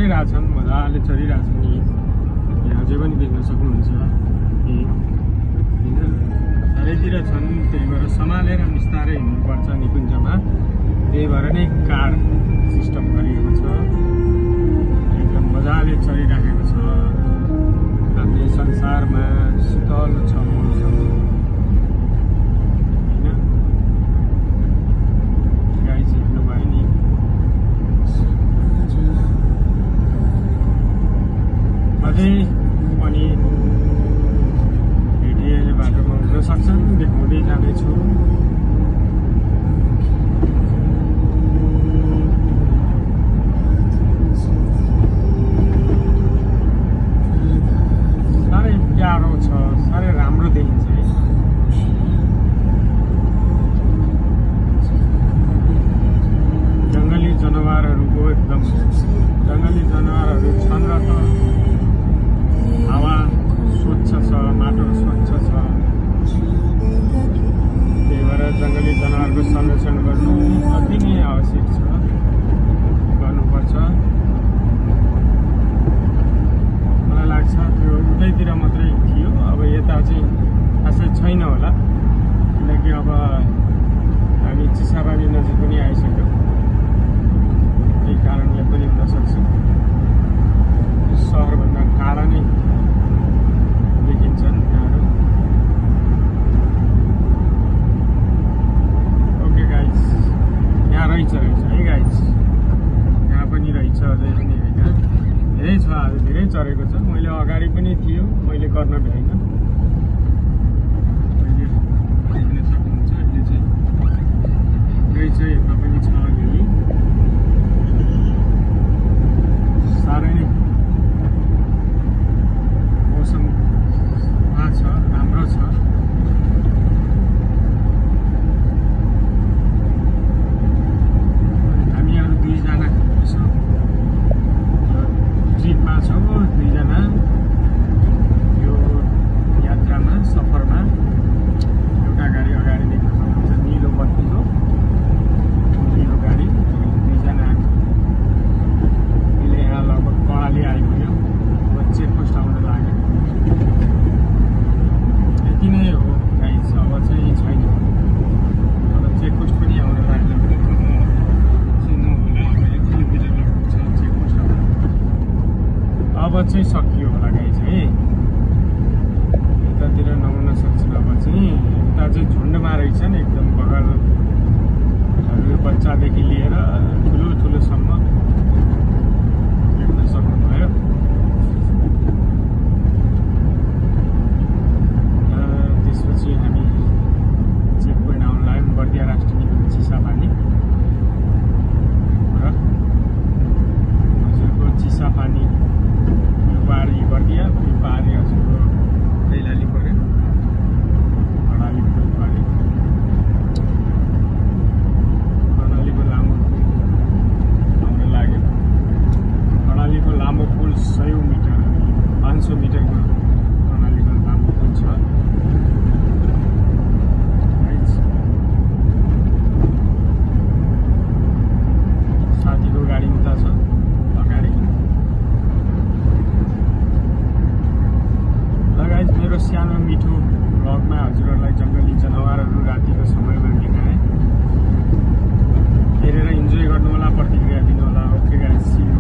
चरिरहेछन्, मजाले चरिरहेछन्। यी यहाँ जे पनि देख्न सक्नुहुन्छ यी होइन चारैतिर छन्। त्यही भएर सम्हालेर बिस्तारै हिँड्नुपर्छ निकुञ्जमा। त्यही भएर नै कार सिस्टम गरिएको छ। एकदम मजाले चलिराखेको छ। हामीले संसारमा शीतल छ मौसम होइन। गाई चाहिँ हिँड्नुभयो नि। अझै पनि भेटिए बाटोमा हुन सक्छन्, देखाउँदै जानेछु। साह्रै प्यारो छ, साह्रै राम्रो देखिन्छ है। जङ्गली जनावरहरूको एकदम जङ्गली जनावरहरू छन् र त हावा स्वच्छ छ, माटो स्वच्छ छ। त्यही भएर जङ्गली जनावरको संरक्षण गर्नु अति नै आवश्यक छ, गर्नुपर्छ। मलाई लाग्छ त्यो उतैतिर मात्रै थियो, अब यता चाहिँ खासै छैन होला। किनकि अब हामी चिसाबारी नजिक पनि आइसक्यो। त्यही कारणले पनि हुनसक्छ सहरभन्दा टाढा नै देखिन्छन् यहाँहरू। ओके गाइज, यहाँ रहेछ है गाइज, यहाँ पनि रहेछ अझै पनि होइन। धेरै छ, आज धेरै चरेको छ। मैले अगाडि पनि थियो, मैले गर्न भ्याइनँ। अहिले देख्न सक्नुहुन्छ अहिले चाहिँ रहेछ, यता पनि छ अलिअलि। साह्रै नै मौसम छ, राम्रो छ। हामीहरू दुईजना यसो ट्रिपमा छौँ, दुईजना यो यात्रामा सफरमा। एउटा गाडी अगाडि देख्न सक्नुहुन्छ, निलो बत्तीको निलो गाडी। दुईजना अहिले यहाँ लगभग कडाली आइपुग्यो, चेकपोस्ट आउन लाग्यो। यति नै हो गाइस, अब चाहिँ छैन। अब चेकपोस्ट पनि आउन लाग्यो। अब चाहिँ सकियो होला गाइस है। यतातिर नहुन सक्छ। अब चाहिँ यता चाहिँ झुन्डमा रहेछन्, एकदम बगलहरू बच्चादेखि लिएर ठुलोसम्म देख्न सक्नुभयो। त्यसपछि हामी चेक पोइन्ट आउन लाग्यौँ, बर्दिया राष्ट्रिय निकुञ्ज चिसापानी। र हजुरको चिसापानी पहाडी बर्दिया, पहाडी हजुरको दैलाली पऱ्यो, कर्णाली पुल पऱ्यो। कर्णालीको लामो पुल आउन लाग्यो। कर्णालीको लामो पुल 100 मिटर 500 मिटरको कर्णालीको लामो पुल छ। साथीको गाडी उता छ अगाडि। लगायत मेरो सानो मिठो भ्लगमा हजुरहरूलाई जङ्गली जनावरहरू रातिको समयमा देखाएँ। हेरेर इन्जोय गर्नु होला, प्रतिक्रिया दिनु होला। Okay guys, see you.